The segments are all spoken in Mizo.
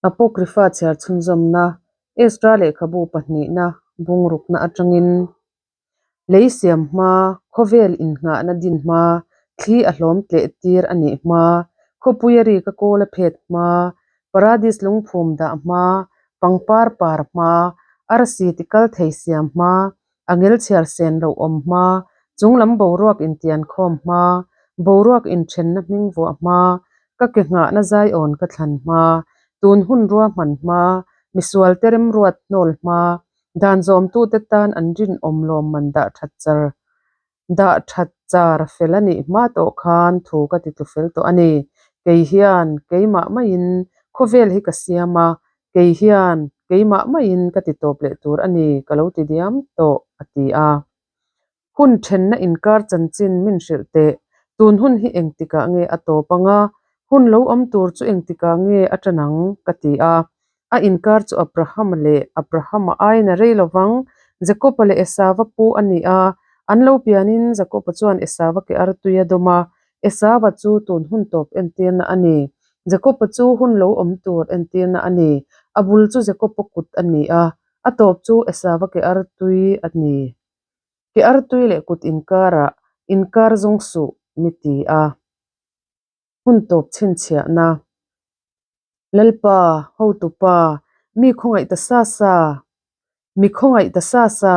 Apocrypha chhiar chhunzawmna, Ezra lehkhabu pahnihna bungrukna atangin lei siam hma, khawvel innghahna din hma, thli a hlawm tleh tir a nih hma, khawpui a rik a kawl a phet hma, paradis lungphum dah hma, pangpar par hma, arsi ti kal thei siam hma, angel chhiar sen loh awm hma, chunglam boruak intian khawm hma, boruak inthenna hming vuah hma, ka ke nghahna zaiawn ka thlan hma, tun hun ruahman hma, misual te remruat hnawl hma, dan zawmtute tan an rinawm lawmman dah that char dah that char fel a nih hma tawh khan thu ka ti tlu fel tawh a ni. Kei hian keimah maiin khawvel hi ka siam a, Kei hian keimah maiin ka ti tawp leh tur a ni ka lo ti diam tawh, a ti a. Hun thenna inkar chanchin min hrilh teh, tun hun hi engtikah nge a tawp ang a, hun lo awm tur chu engtikah nge a tan ang? ka ti a. A inkar chu Abrahama leh Abrahama aiin a rei lovang, Jakoba leh Esava pu a ni a, an lo pianin Jakoba chuan Esava ke artui a dawm a, Esava chu tun hun tawp entirna a ni. Jakob-a chu hun lo awm tur entirna a ni. A bul chu Jakob-a kut a ni a, a tawp chu Esava ke artui a ni. Ke artui leh kut inkarah inkar zawng suh mi ti a. Hun tawp chhinchhiahna. Lalpa, hotupa, mi khawngaih ta sa sa, mi khawngaih ta sa sa,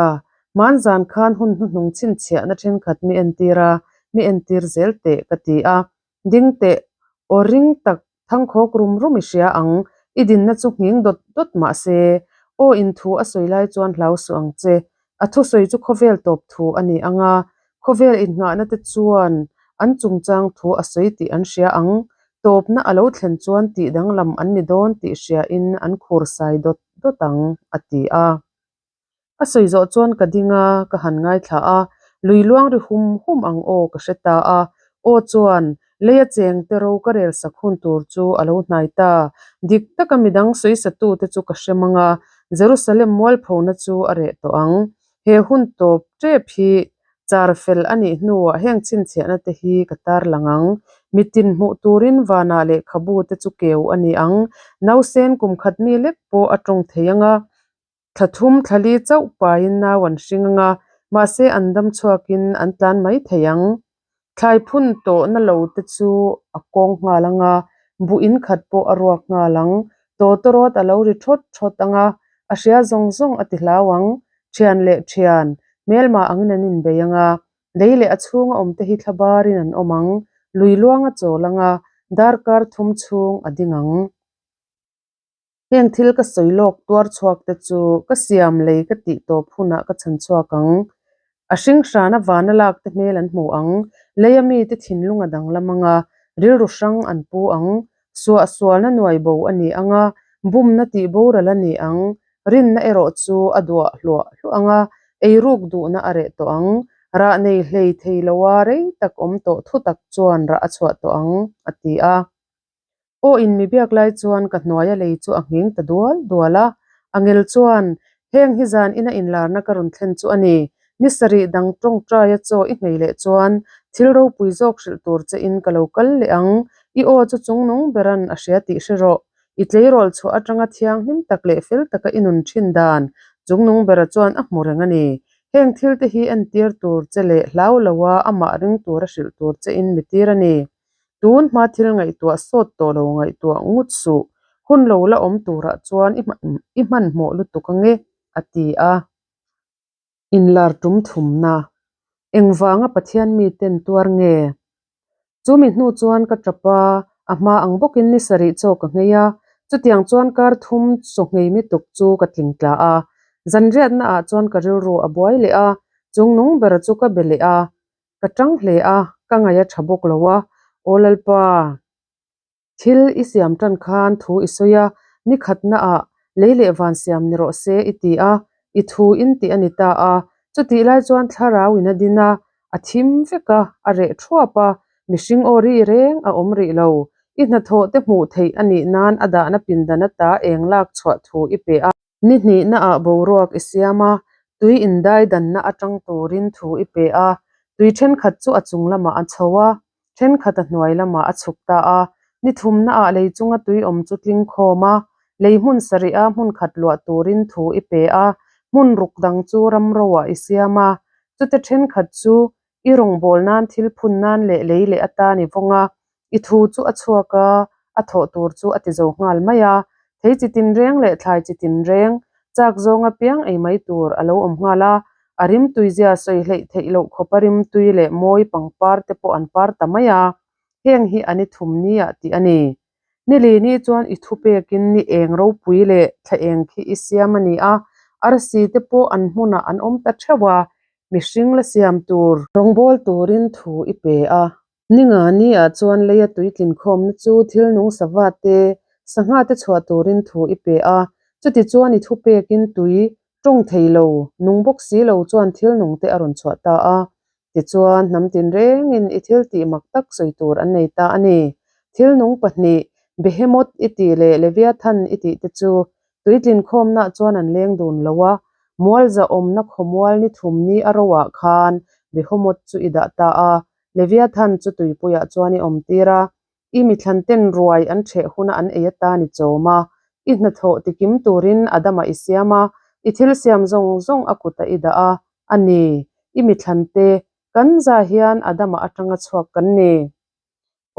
hmanzan khan hun hnuhnung chhinchhiahna thenkhat mi entir a, mi entir zel teh ka ti a. Ding teh, aw ring tak thangkhawk rum rum i hria ang, i dinna chu nghing dawt dawt mah se, aw inthu a sawi lai chuan hlau suh ang che. A thusawi chu khawvel tawp thu a ni ang a, khawvel innghahna te chuan an chungchang thu a sawi tih an hria ang. Tawpna a lo thlen chuan tih danglam an ni dawn tih hriain an khur sai dawt dawt ang, a ti a. A sawi zawh chuan ka ding a, ka han ngaithla a, lui luang ri hum hum ang aw ka hre ta a. Aw chuan, Leia cheng te ro ka rel sak hun tur chu a lo hnai ta. Dik taka midang sawisatute chu ka hre mang a, Jerusalem mualphona chu a reh tawh ang. He hun tawp tep hi char fel a nih hnuah heng chhinchhiahna te hi ka tarlang ang. Mitin hmuh turin vanah lehkhabu te chu keu a ni ang. Nausen kum khat mi lek pawh a tawng thei ang a. Thla thum thla li chauh paiin nau an hring ang a, mahse an dam chhuakin an tlan mai thei ang. Thlai phun tawhna lo te chu a kawng nghal ang a, buh in khat pawh a ruak nghal ang. Tawtawrawt a lo ri thawt thawt ang a, a hria zawng zawng a ti hlau ang. Thian leh thian, hmelma angin an inbei ang a, lei leh a chhunga awm te hi thla barin an awm ang. Lui luang a chawl ang a, darkar thum chhung a ding ang. Heng thil ka sawi lawk tuar chhuak te chu ka siam lei ka tih tawp hunah ka chhan chhuak ang. A hring hrana vana lak te hmel an hmu ang, leia mite thinlung a danglam ang a, rilru hrang an pu ang, suah sualna nuai bo a ni ang a, bumna tih boral a ni ang, rinna erawh chu a duah hluah hluah ang a, eiruk duhna a reh tawh ang, rah nei hlei thei loa rei tak awm tawh thutak chuan rah a chhuah tawh ang, a ti a. Aw in mi biak lai chuan ka hnuaia lei chu a nghing ta dual dual a, Angel chuan, Heng hi zan ina inlarna ka rawn thlen chu a ni. Ni sarih dang tawngtaia chaw i nghei leh chuan thil ropui zawk hrilh tur che in ka lo kal leh ang. I aw chu chungnung beran a hria tih hre rawh. I tleirawl chhuah atanga thianghlim tak leh fel taka i nun thin dan chungnung bera chuan a hmu reng a ni. Heng thil te hi entir tur che leh hlau loa amah ring tura hrilh tur che in mi tir a ni. Tun hma thil ngaihtuah sawt tawh lo ngaihtuah ngut suh, hun lo la awm turah chuan i i hmanhmawh lutuk ange, a ti a. Inlar tum thumna, Engvanga Pathian miten tuar nge? Chumi hnu chuan ka tap a, a hma ang bawkin ni sarih chaw ka nghei a, chutiang chuan kar thum chaw nghei mituk chu ka tling tla a. Zanriatna ah chuan ka rilru a buai leh a, chungnung bera chu ka be leh a, Ka tang hle a, ka ngaih a tha bawk lo a, Aw Lalpa, thil i siam tan khan thu i sawi a, ni khatnaah lei leh van siam ni rawh se i ti a, i thu in tih a ni ta a. Chutih lai chuan thlarau in a din a, a thim vek a, a reh thuap a, mihring aw ri reng a awm rih lo. I hnathawh te hmuh theih a nih nan a dahna pindan ata eng lak chhuah thu i pe a. Ni hnihnaah boruak i siam a, tui indai danna atang turin thu i pe a, tui thenkhat chu a chung lamah a chho a, thenkhat a hnuai lamah a chhuk ta a. Ni thumnaah lei chunga tui awm chu tling khawm a, Lei hmun sariha hmun khat luah turin thu i pe a, hmun ruk dang chu ram roah i siam a. Chute thenkhat chu i rawngbâwl nan thil phun nan leh lei leh atan i vawng a. I thu chu a chhuak a, a thawh tur chu a ti zo nghal mai a. Thei chi tinreng leh thlai chi tinreng chak zawng apiang ei mai tur a lo awm nghal a. A rimtuizia sawi hleih theih loh khawpa rimtui leh mawi pangpar te pawh an par ta mai a. Heng hi a ni thum nia tih a ni. Ni li ni chuan i thu pekin ni eng ropui leh thla eng khi i siam a ni a, arsi te pawh an hmunah an awm ta theuh a, mihring la siam tur rawngbâwl turin thu i pe a. Ni nga ni ah chuan leia tuitlin khawmna chu thil nung sava te, sangha te chhuah turin thu i pe a, chuti chuan i thu pekin tui tawng thei lo, nung bawk si lo chuan thil nung te a rawn chhuah ta a. Tichuan, hnam tinrengin i thil tih mak tak sawi tur an nei ta a ni. Thil nung pahnih, Behemoth i tih leh Leviathan i tih te chu tuitlin khawmnaah chuan an leng dun lo a, mual zahawmna khawmual ni thum ni a roah khan Behemoth chu i dah ta a, Leviathan chu tuipuiah chuan i awmtir a. I mithlanten ruai an ṭheh huna an ei atan i chawm a, i hnathawh tikim turin Adama i siam a, i thil siam zawng zawng a kutah i dah a, a ni. I mithlante, kan za hian Adama aṭanga chhuak kan ni.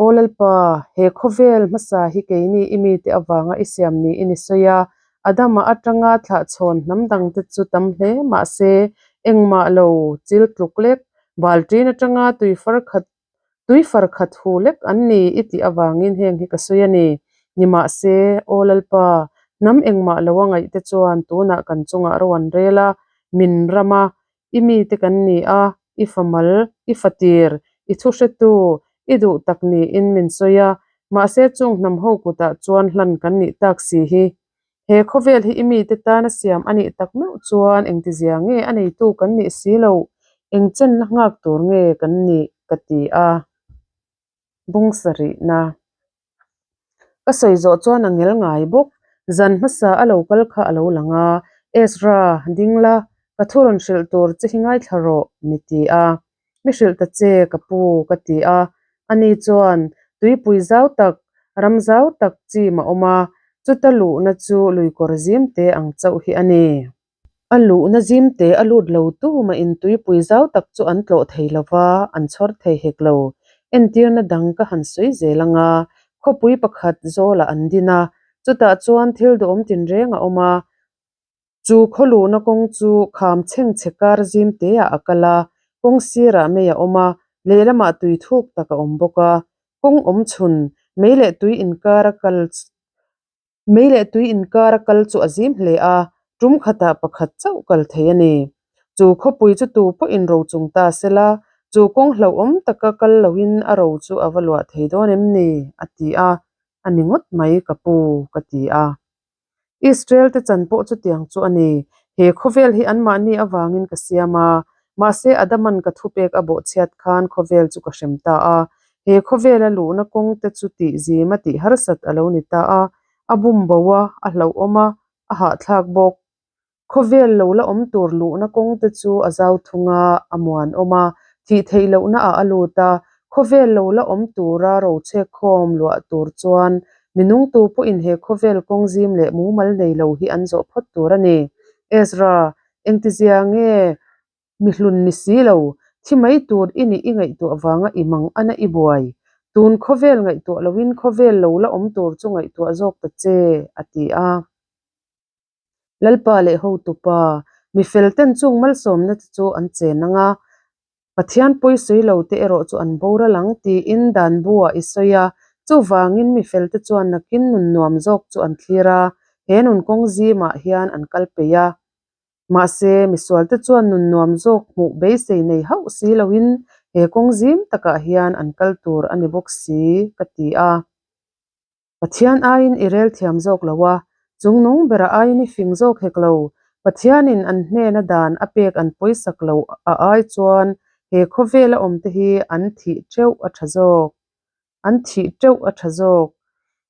Aw Lalpa, he khawvel hmasa hi keini i mite avanga i siam niin i sawi a, Adama aṭanga thlahchhawn hnam dangte chu tam hle mah se, engmah lo chil tluk lek, balṭin aṭanga tui far khat Tui far khat hu lek an ni i tih avangin heng hi ka sawi a ni. Nimahse, Aw Lalpa, hnam engmah lo a ngaih te chuan tunah kan chungah ro an rel a, min ram a, i mite kan ni a, i famal, i fatir, i thuhretu, i duh tak niin min sawi a, mahse chung hnam ho kutah chuan hlan kan nih tak si hi. He khawvel hi i mite tana siam a nih tak meuh chuan engtizia nge a neitu kan nih si loh, eng chenna nghak tur nge kan nih ka ti a. Bung sarihna. Ka sawi zawh chuan a ngel ngai bawk. Zan hmasa a lo kal kha a lo lang a, Ezra, ding la, ka thu rawn hrilh tur che hi ngaithla rawh, mi ti a. Mi hrilh ta che, ka pu, ka ti a. Ani chuan, Tuipui zau tak, ram zau tak chim a awm a, chuta luhna chu luikawr zimte ang chauh hi a ni. A luhna zimte a lut lo tu mahin tuipui zau tak chu an tlawh thei lo va, an chhawr thei hek lo. Entirna dang ka han sawi zel ang a, khawpui pakhat zawlah an din a, chutah chuan thil duhawm tinreng a awm a, Chu khaw luhna kawng chu kham chhengchhe kar zim teah a kal a, kawng sirah mei a awm a, lehlamah tui thuk tak a awm bawk a. Kawng awm chhun, mei leh tui inkar a kal mei leh tui inkar a kal chu a zim hle a, tum khatah pakhat chauh kal thei a ni. Chu khawpui chu tu pawhin ro chung ta se la, chu kawng hlauhawm taka kal loin a ro chu a va luah thei dawn em ni? a ti a, a ni ngawt mai ka pu, ka ti a. Israel te chan pawh chutiang chu a ni. He khawvel hi anmahni avangin ka siam a, mahse Adaman ka thupek a bawhchhiat khan khawvel chu ka hrem ta a. He khawvela luhna kawng te chu tih zim a tih harsat a lo ni ta a, a bum bo a, a hlauhawm a, a hahthlak bawk. Khawvel lo la awm tur luhna kawng te chu a zau thung a, a muanawm a, thih theih lohna ah a lut a, khawvel lo la awm tura rochek khawm luah tur chuan minung tu pawhin he khawvel kawng zim leh mumal nei lo hi an zawh phawt tur a ni. Ezra, engtizia nge Mihlun ni si lo, thi mai tur i nih i ngaihtuah vanga i mang ana i buai. Tun khawvel ngaihtuah loin khawvel lo la awm tur chu ngaihtuah zawk ta che, a ti a. Lalpa leh hotupa, mi fel ten chung malsawmna te chu an chen ang a, Pathian pawi sawi lo te erawh chu an boral ang tiin dan buah i sawi a, chuvangin mi fel te chuan nakin nun nuam zawk chu an thlir a, he nun kawng zimah hian an kal peih a. Mahse, misual te chuan nun nuam zawk hmuh beisei nei hauh si loin he kawng zim takah hian an kal tur a ni bawk si, ka ti a. Pathian aiin i rel thiam zawk lo a, chungnung bera aiin i fing zawk hek lo. Pathianin an hnena dan a pek an pawisak lo a ai chuan he khawvela awmte hi an thih teuh a tha zawk. An thih teuh a tha zawk.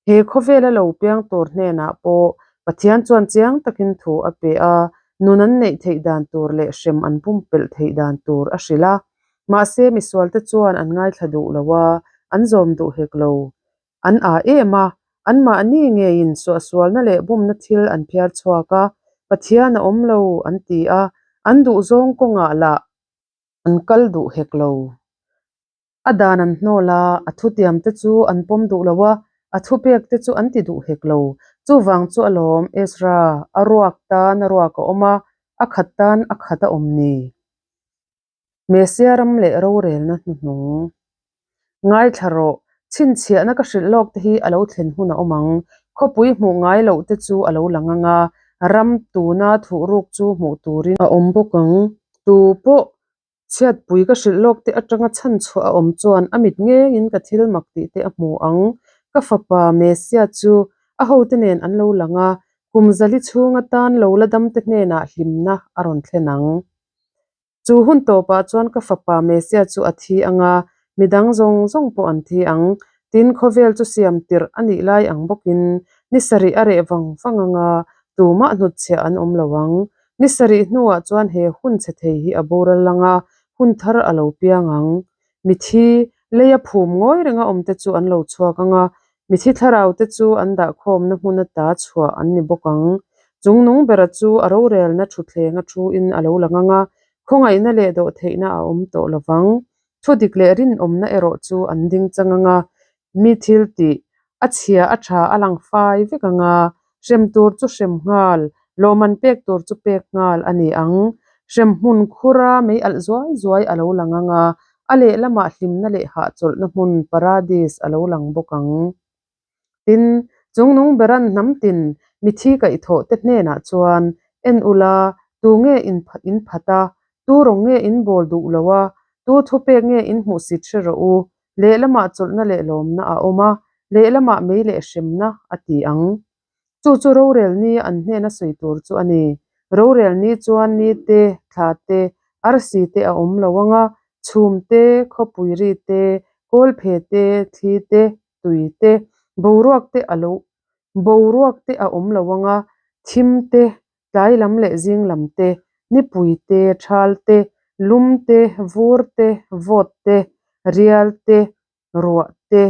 He khawvela lo piang tur hnenah pawh Pathian chuan chiang takin thu a pe a, nun an neih theih dan tur leh hrem an pumpelh theih dan tur a hrilh a. Mahse misualte chuan an ngaithla duh lo a, an zawm duh hek lo. An â em a, Anmahni ngeiin suahsualna leh bumna thil an phiar chhuak a, Pathian a awm lo an ti a, an duhzawng kawngah lah an kal duh hek lo. A dan an hnawl a, a thutiamte chu an pawm duh lo a, a thupekte chu an ti duh hek lo. Chuvang chu alawm Ezra, a ruak tan a ruak a awm a, a khat tan a khat a awm ni. Mesia ram leh rorelna hnuhnung. Ngaithla rawh, chhinchhiahna ka hrilh lawk te hi a lo thlen hun a awm ang. Khawpui hmuh ngai loh te chu a lo lang ang a, ram tuna thuhruk chu hmuh turin a awm bawk ang. Tu pawh chhiatpui ka hrilh lawk te atanga chhan chhuah a awm chuan a mit ngeiin ka thil mak tih te a hmu ang. Ka fapa Mesia chu a hote nen an lo lang a, kum zali chhung atan lo la damte hnenah hlimna a rawn thlen ang. Chu hun tawpah chuan ka fapa Mesia chu a thi ang a, mi dang zawng zawng pawh an thi ang. Tin, khawvel chu siam tirh a nih lai ang bawkin ni sarih a reh vang vang ang a, tumah hnutchhiah an awm lo ang. Ni sarih hnuah chuan he hun chhe thei hi a boral ang a, hun thar a lo piang ang. Mithi, leia phum ngawi renga awmte chu an lo chhuak ang a, mithi thlaraute chu an dahkhawmna hmun ata chhuah an ni bawk ang. Chungnung bera chu a rorelna thutthleng a thuin a lo lang ang a, khawngaihna leh dawhtheihna a awm tawh lo vang. Thudik leh rinawmna erawh chu an ding chang ang a, mi thil tih a chhia a tha a lang fai vek ang a, hrem tur chu hrem nghal, lawmman pek tur chu pek nghal a ni ang. Hrem hmun khura mei alh zuai zuai a lo lang ang a, a lehlamah hlimna leh hahchawlhna hmun paradis a lo lang bawk ang. Tin, chungnung beran hnam tin mithi kaihthawh te hnenah chuan, En ula, tu nge in phat a, tu rawng nge in bawl duh lo a, tu thupek nge in hmuhsit hre rawh u, Lehlamah chawlhna leh lawmna a awm a, lehlamah mei leh hremna a ti ang. Chu chu rorel ni an hnena sawi tur chu a ni. Rorel ni chuan ni te, thla te, arsi te a awm lo ang a, chhum te, khawpui ri te, kawlphe te, thli te, tui te, boruak te a lo boruak te a awm lo ang a, thim te, tlai lam leh zing lam te, nipui te, thal te, lum te, vur te, vawt te, rial te, ruah te,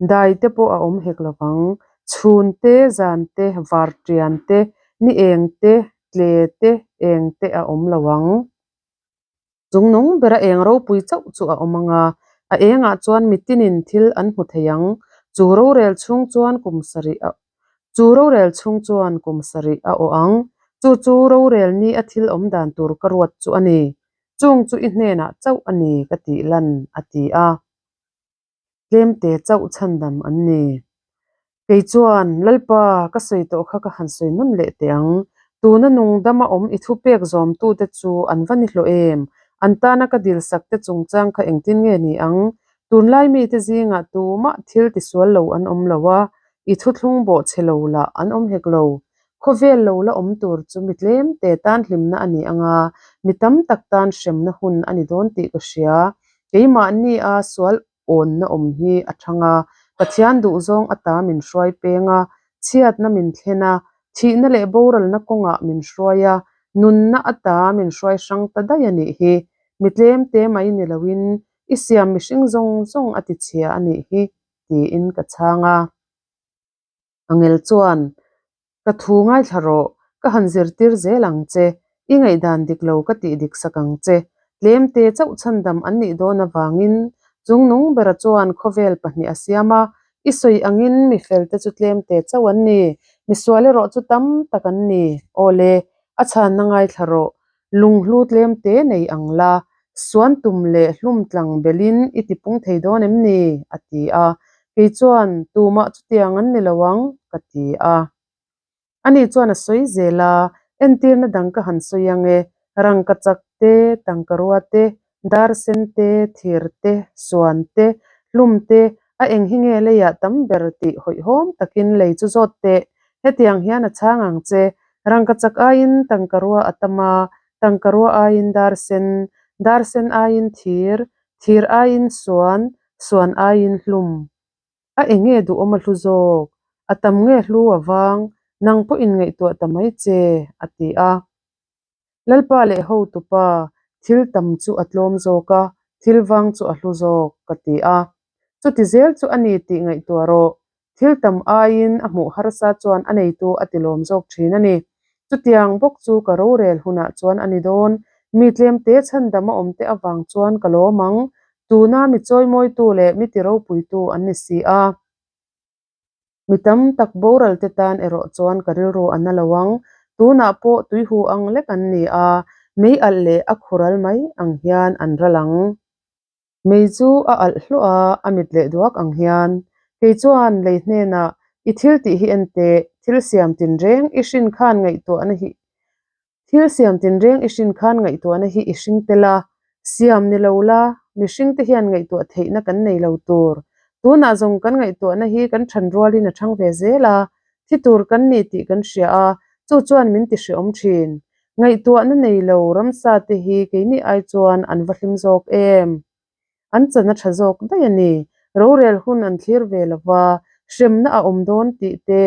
dai te pawh a awm hek lo vang. Chhun te, zan te, vartian te, ni eng te, tle te, eng te a awm lo ang. Chungnung bera eng ropui chauh chu a awm ang a, a engah chuan mitinin thil an hmu thei ang. Chu rorel chhung chuan kum sarih a Chu rorel chhung chuan kum sarih a awh ang. Chu chu rorel ni a thil awm dan tur ka ruat chu a ni. Chung chu i hnenah chauh a ni ka tih lan, a ti a. Tlemte chauh chhandam an ni. Kei chuan, Lalpa, ka sawi tawh kha ka han sawi nawn leh teh ang. Tuna nung dama awm i thupek zawmtute chu an va ni hlawh em? An tana ka dilsak te chungchang kha engtin nge ni ang? Tunlai mite zingah tumah thil tisual lo an awm lo a, i thuthlung bawh chhe lo lah an awm hek lo. Khawvel lo la awm tur chu mi tlemte tan hlimna a ni ang a, mi tam tak tan hremna hun a ni dawn tih ka hria. Keimahni a sual awnna awm hi a thang a, Pathian duhzawng ata min hruai peng a, chhiatna min thlen a, thihna leh boralna kawngah min hruai a, nunna ata min hruai hrang ta daih a nih hi. Mi tlemte mai ni loin i siam mihring zawng zawng a tichhia a nih hi, tiin ka chhang a. Angel chuan, Ka thu ngaithla rawh, ka han zirtir zel ang che, i ngaihdan dik lo ka tih dik sak ang che. Tlemte chauh chhandam an nih dawn avangin Chungnung bera chuan khawvel pahnih a siam a, i sawi angin mi felte chu tlemte chauh an ni, misual erawh chu tam tak an ni. Aw le, a chhanna ngaithla rawh, Lunghlu tlemte nei ang la, suan tum leh hlum tlang belin i tipung thei dawn em ni? a ti a. Kei chuan, Tumah chutiang an ni lo ang, ka ti a. Ani chuan a sawi zel a, Entirna dang ka han sawi ang e, rangkachak te, tangkarua te, dar sen te, thir te, suan te, hlum te, a eng hi nge leiah tam ber tih hawihhawm takin lei chu zawt teh. Hetiang hian a chhang ang che, rangkachak aiin tangkarua a tam a, tangkarua aiin dar sen, dar sen aiin thir, thir aiin suan, suan aiin hlum. A eng nge duhawm a hlu zawk? A tam nge hlu a vang? Nang pawhin ngaihtuah ta mai che, a ti a. Lalpa leh hotupa, thil tam chu a tlawm zawk a, thil vang chu a hlu zawk, ka ti a. Chuti zel chu a ni tih ngaihtuah rawh. Thil tam aiin a hmuh harsa chuan a neitu a tilawm zawk thin a ni. Chutiang bawk chu ka rorel hunah chuan a ni dawn. Mi tlemte chhandam a awmte avang chuan ka lawm ang. Tuna mi chawimawitu leh mi tiropuitu an ni si a. Mi tam tak boralte tan erawh chuan ka rilru a na lo ang. Tunah pawh tuihu ang lek an ni a, mei alh leh a khural mai ang hian an ral ang. Mei chu a alh hluah a, a mit leh duak ang hian. Kei chuan lei hnenah, I thil tih hi en teh, thil siam tinreng i hrin khan ngaihtuahna hi Thil siam tinreng i hrin khan ngaihtuahna hi i hring tel a, siam ni lo la, mihringte hian ngaihtuah theihna kan nei lo tur. Tunah zawng kan ngaihtuahna hi kan than rualin a thang ve zel a, thi tur kan ni tih kan hria a, chu chuan min ti hreawm thin. Ngaihtuahna nei lo ramsa te hi keini ai chuan an va hlim zawk em? An chan a tha zawk daih a ni. Rorel hun an thlir ve lo va, hremna a awm dawn tih te,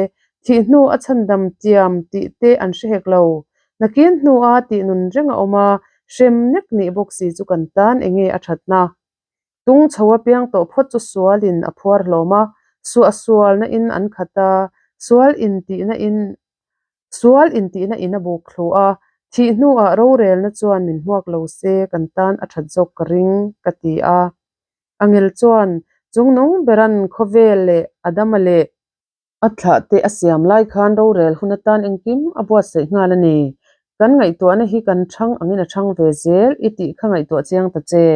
thih hnu a chhandam tiam tih te an hre hek lo. Nakin hnua tih nun reng a awm a, hrem nek nih bawk si chu kan tan enge a thatna? Tung chho a piang tawh phawt chu sualin a phuar hlawm a, suah sualna in an khat a, sual intihna in Sual intihna in a buk thlu a, thih hnuah rorelna chuan min hmuak lo se kan tan a that zawk ka ring, ka ti a. Angel chuan, Chungnung beran khawvel leh Adama leh a thlah te a siam lai khan rorel hun atan engkim a buatsaih nghal a ni. Kan ngaihtuahna hi kan thang angin a thang ve zel i tih kha ngaihtuah chiang ta che.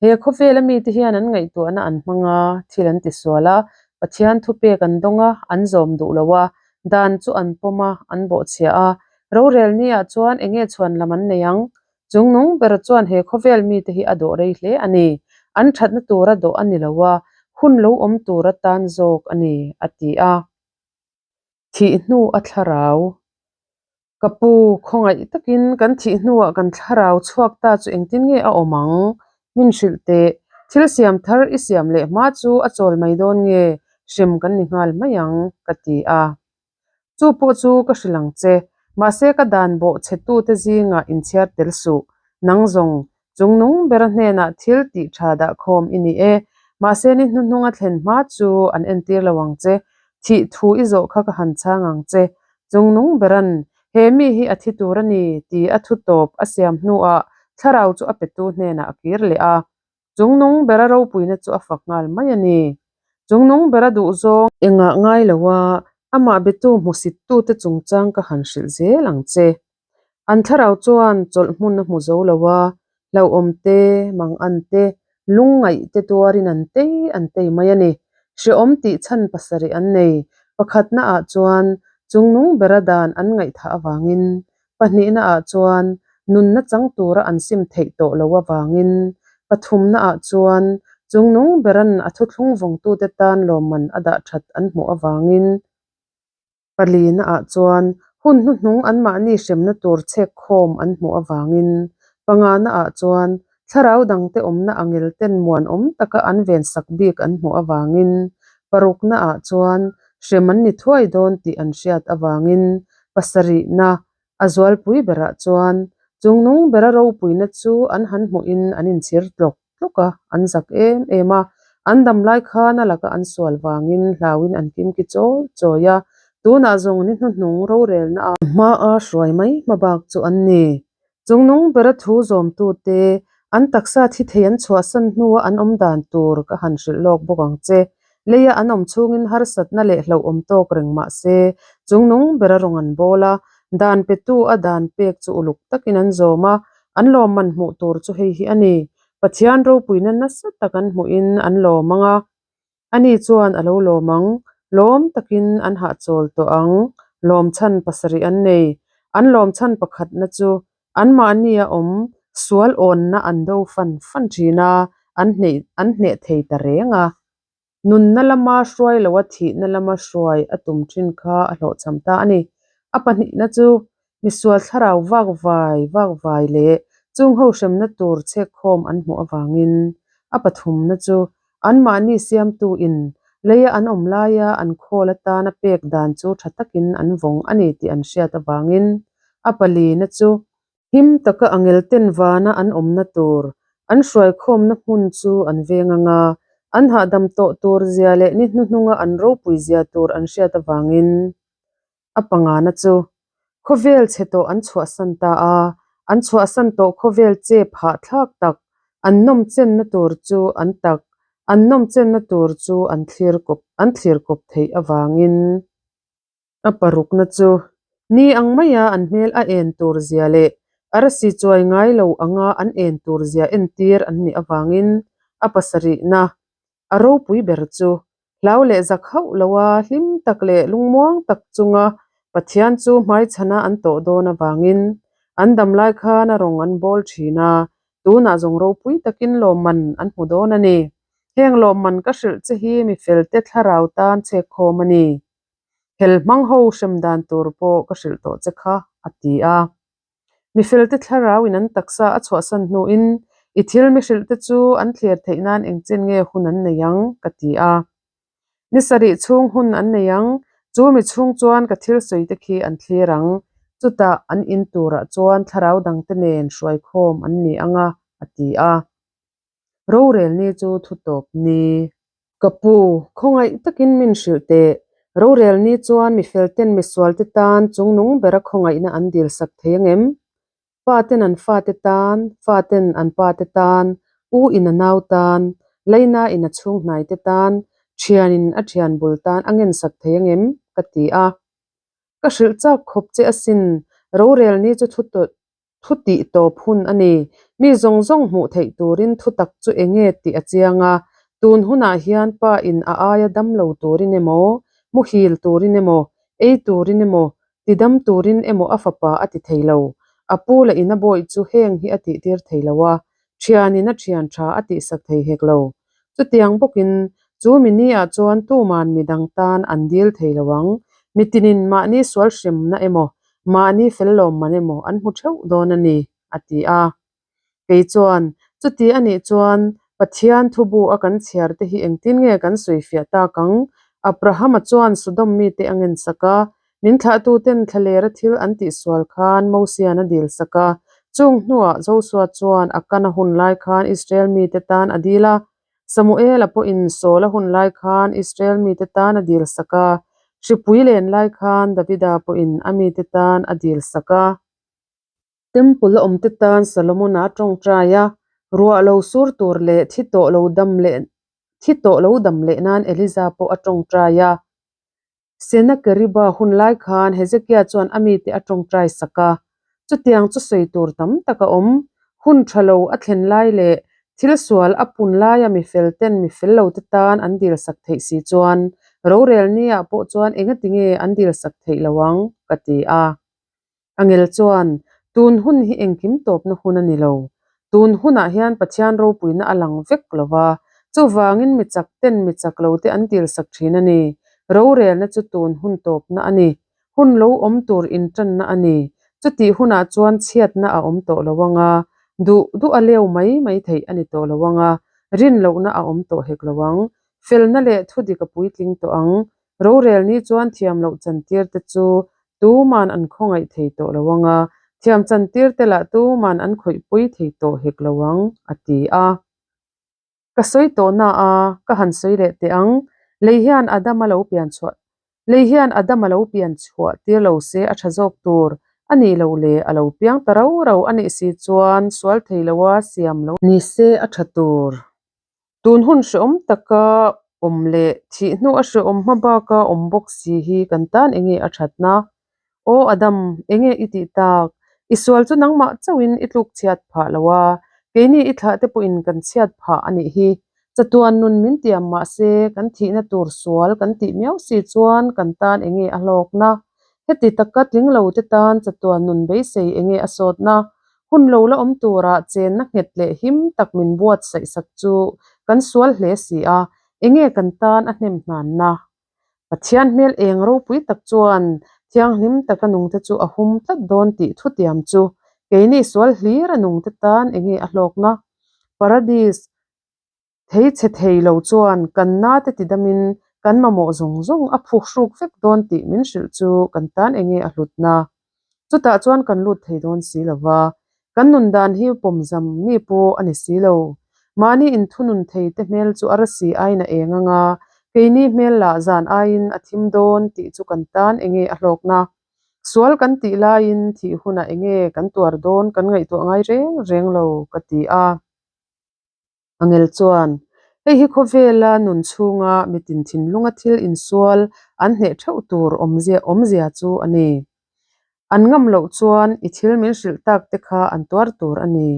He khawvela mite hian an ngaihtuahna an hmang a, thil an tisual a, Pathian thupek an dawng a, an zawm duh lo a, Dan chu an pawm a, an bawhchhia a. Rorel niah chuan eng nge chhuan lam an nei ang? Chungnung ber chuan he khawvel mite hi a dawh rei hle a ni. An thatna tura dawh a ni lo a, hun lo awm tur atan zawk a ni, a ti a. Thih hnu a thlarau. Ka pu, khawngaih takin kan thih hnuah kan thlarau chhuak ta chu engtin nge a awm ang? Min hrilh teh, thil siam thar i siam leh hma chu a chawl mai dawn nge, hrem kan ni nghal mai ang, ka ti a. Chu pawh chu ka hrilh ang che, mahse ka dan bawh chhe tute zingah inchhiar tel suh, nang zawng Chungnung bera hnenah thil tih tha dah khawm i ni e. Mahse ni hnuhnung a thlen hma chu an entir lo ang che. Thih thu i zawh kha ka han chhang ang che. Chungnung beran, He mi hi a thi tur a ni, ti a thu tawp a siam hnuah thlarau chu a petu hnenah a kir leh a. Chungnung bera ropuina chu a fak nghal mai a ni. Chungnung bera duhzawng. Engah ngai lo a, amah betu hmusittute chungchang ka han hrilh zel ang che. An thlarau chuan chawlh hmun a hmu zo lo a, hlauhawm te, mangan te, lungngaih te tuarin an tei an tei mai a ni. Hrehawm tih chhan pasarih an nei. Pakhatna ah chuan chungnung bera dan an ngaihthah avangin, pahnihna ah chuan nunna chang tura an sim theih tawh lo avangin, pathumna ah chuan chungnung beran a thuthlung vawngtute tan lawmman a dah that an hmuh avangin, Palina ah chuan hun hnuhnung anmahni hremna tur chhek khawm an hmuh avangin pangana ah chuan thlarau dangte awmna angel ten muanawm taka an vensak bik an hmuh avangin parukna ah chuan hrem an ni thuai dawn tih an hriat avangin pasarihna a zualpui berah chuan chungnung bera ropuina chu an han hmuhin an inchhir tlawk tlawk a, an zak em em a. An dam lai khan a laka an sual vangin hlauin an kimki chawi chawi a, tunah zawng ni hnuhnung rorelna a hmaa hruai mai hma bak chu an ni. Chungnung bera thu zawmtute an taksa thi thei an chhuahsan hnua an awm dan tur ka han hrilh lawk bawk ang che. Leia an awm chhungin harsatna leh hlauhawm tawk reng mah se, chungnung bera rawng an bawl a, dan petu a dan pek chu uluk takin an zawm a, An lawmman hmuh tur chu hei hi a ni, Pathian ropuina nasa tak an hmuhin an lawm ang a, ani chuan a lo lawm ang, lawm takin an hahchawl tawh ang, lawm chhan pasarih an nei. An lawm chhan pakhatna chu anmahnia awm sual awnna an do fan fan thin a, an an hneh thei ta reng a. Nunna lama hruai loa thihna lama hruai a tum thin kha a hlawhchham ta a ni. A pahnihna chu misual thlarau vak vai vak vai leh chung ho hremna tur chhekkhawm an hmuh avangin a pathumna chu anmahni siamtu in leia an awm laia an khawl atana pek dan chu tha takin an vawng a ni tih an hriat avangin a palina chu Him taka angelten vana an awmna tur an hruaikhawmna hmun chu an veng ang a, An hahdam tawh tur zia leh ni hnuhnunga an ropui zia tur an hriat avangin a pangana chu khawvel chhe tawh an chhuahsan ta a, an chhuahsan tawh khawvel chep hahthlak tak an nawmchenna tur chu an tak an nawmchenna tur chu an thlir kawp an thlir kawp theih avangin. A parukna chu ni ang maia an hmel a en tur zia leh arsi chuai ngai lo anga an en tur zia entir an nih avangin a pasarihna a ropui ber chu hlau leh zak hauh loa hlim tak leh lungmuang tak chunga Pathian chu hmaichhana an tawh dawn avangin an dam lai khan a rawng an bawl thin a, tunah zawng ropui takin lawmman an hmu dawn a ni. Heng lawmman ka hrilh che hi mi felte thlarau tan chhekkhawm a ni. Hel hmang ho hrem dan tur pawh ka hrilh tawh che kha, a ti a. Mi felte thlarauin an taksa a chhuahsan hnuin i thil mi hrilhte chu an thlir theih nan engchen nge hun an nei ang? ka ti a. Ni sarih chhung hun an nei ang, chu mi chhung chuan ka thil sawite khi an thlir ang. Chutah an in turah chuan thlarau dangte nen hruaikhawm an ni ang a, a ti a. Rorel ni chu thu tawp ni. Ka pu, khawngaih takin min hrilh teh. Rorel ni chuan mi felten misualte tan chungnung bera khawngaihna an dilsak thei angem? Pa ten an fate tan, fa ten an pa te tan, u in a nau tan, Leina in a chhung hnai te tan, thian in a thian bul tan a ngensak thei angem? Ka ti a. Ka hrilh chak khawp che asin, rorel ni chu thu Thu tih tawp hun a ni. Mi zawng zawng hmuh theih turin thu tak chu eng nge tih a chiang a, tun hunah hian pa in a aia dam lo turin emaw, muhil turin emaw, ei turin emaw, tidam turin emaw a fapa a ti thei lo. A pu leh in a bawih chu heng hi a tihtir thei lo a, thianin a thian tha a tihsak thei hek lo. Chutiang bawkin chu mi ni-ah chuan tuman mi dang tan an dil thei lo ang. Mi tinin mahni sual hremna emaw, mahni fel lawmman emaw an hmu theuh dawn a ni, a ti a. Kei chuan, Chuti a nih chuan Pathian thubu a kan chhiar te hi engtin nge kan sawifiah tak ang? Abrahama chuan Sodom mite a ngensak a, Min thlahtuten thlalera thil an tihsual khan Mosian a dilsak a. Chung hnuah Josua chuan a kan a hun lai khan Israel mite tan a dil a. Samuela pawhin Saul a hun lai khan Israel mite tan a dilsak a. Hripui len lai khan Davida pawhin a mite tan a dilsak a. Temple a awmte tan Solomon-a a tawngtai a, ruah lo sur tur leh thi tawh lo dam leh thi tawh lo dam leh nan Eliza pawh a tawngtai a. Senakeriba hun lai khan Hezekia chuan a mite a tawngtai sak a, chutiang chu sawi tur tam tak a awm. Hun tha lo a thlen lai leh thil sual a pun laia mi fel ten mi fel lo te tan an dil sak theih si chuan rorel nia pawh chuan engati nge an dil sak theih lo ang ka ti a. Angel chuan, Tun hun hi engkim tawpna hun a ni lo. Tun hunah hian Pathian ropuina a lang vek lo va, chuvangin mi chak ten mi chak lo te an tilsak thin a ni. Rorelna chu tun hun tawpna a ni. Hun lo awm tur intanna a ni. Chutih hunah chuan chhiatna a awm tawh lo ang a, duh duh a leu mai mai theih a ni tawh lo ang a, rin lohna a awm tawh hek lo ang. Felna leh thudik a puitling tawh ang. Rorel ni chuan thiam loh chantir te chu tuman an khawngaih thei tawh lo ang a, thiam chantir te lah tuman an khawihpui thei tawh hek lo ang, a ti a. Ka sawi tawh na a, ka han sawi leh teh ang, lei hian Adama lo pian chhuah lei hian Adama lo pian chhuah tir lo se a tha zawk tur a nih loh leh a lo piang ta rau rau a nih si chuan sual thei loa siam lo ni se a tha tur. Tun hun hrehawm taka awm leh thih hnu a hrehawm hma baka awm bawk si hi kan tan enge a thatna? Aw Adam, enge i tih tak? I sual chu nangmah chauhin i tluk chhiat phah lo a, keini i thlah te pawhin kan chhiat phah a nih hi. Chatuan nun min tiam mah se kan thihna tur sual kan tih miau si chuan kan tan enge a hlawkna? Heti taka tling lo te tan chatuan nun beisei enge a sawtna? Hun lo la awm tura chenna nghet leh him tak min buatsaih sak chu kan sual hle si a, enge kan tan a hnem hnanna? Pathian hmel eng ropui tak chuan thianghlim taka nungte chu a hum tlat dawn tih thutiam chu keini sual hlir a nungte tan enge a hlawkna? Paradis Thei chhe thei lo chuan kan nate tidamin kan mamawh zawng zawng a phuhruk vek dawn tih min hrilh chu kan tan enge a hlutna. Chutah chuan kan lut thei dawn si lo va, kan nun dan hi pawmzam mi pawh a ni si lo. Mahni inthunun thei te hmel chu arsi aiin a eng anga, keini hmel lah zan aiin a thim dawn tih chu kan tan enge a hlawkna? Sual kan tih laiin thih hunah enge kan tuar dawn kan ngaihtuah ngai reng reng lo ka ti a. Angel chuan, Hei hi khawvela nun chhunga mitin thinlunga thil insual an hneh theuh tur awmzia awmzia chu a ni. An ngam loh chuan i thil min hrilh tak te kha an tuar tur a ni.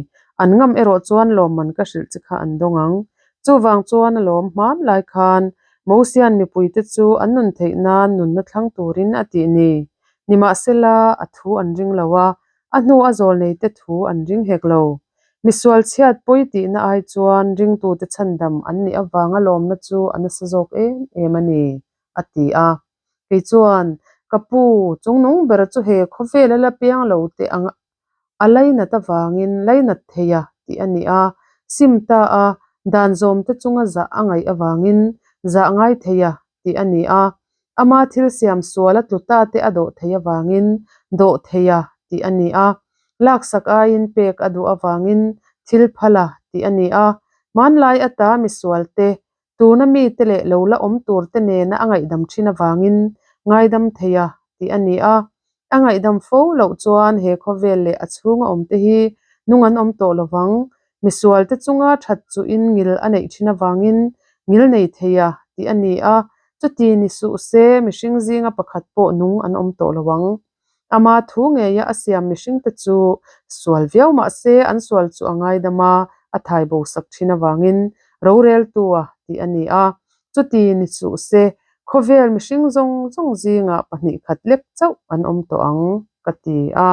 An ngam erawh chuan lawmman ka hrilh che kha an dawng ang. Chuvang chuan a lawm hman lai khan Mosian mipuite chu an nun theih nan nunna thlang turin a tih ni. Nimahsela, a thu an ring lo a, a hnu a zawlneite thu an ring hek lo. Misual chhiat pawi tihna ai chuan ringtute chhandam an nih avanga lawmna chu a nasa zawk em em a ni, a ti a. Kei chuan, Ka pu, chungnung bera chu he khawvela la piang lo teh ang a lainat avangin lainat thei a tih a ni a, sim ta a, dan zawmte chunga zah a ngaih avangin zah ngai thei a tih a ni a, ama thil siam sual a tlu ta te a dawh theih avangin dawh thei a tih a ni a, laksak aiin pek a duh avangin thil phal a tih a ni a, hmanlai ata misual te Tuna mite leh lo la awm turte nena a ngaihdam thin avangin ngaidam thei a tih a ni a. A ngaihdam fo loh chuan he khawvel leh a chhunga awmte hi nung an awm tawh lovang. Misualte chunga that chuhin ngil a neih thin avangin ngil nei thei a tih a ni a. Chuti ni suh se mihring zinga pakhat pawh nung an awm tawh lo ang. Ama thu ngeia a siam mihringte chu sual viau mah se an sual chu a ngaidam a, a thai bo sak thin avangin roreltua tih a ni a. Chuti ni suh se, khawvel mihring zawng zawng zingah pahnih khat lek chauh an awm tawh ang, ka ti a.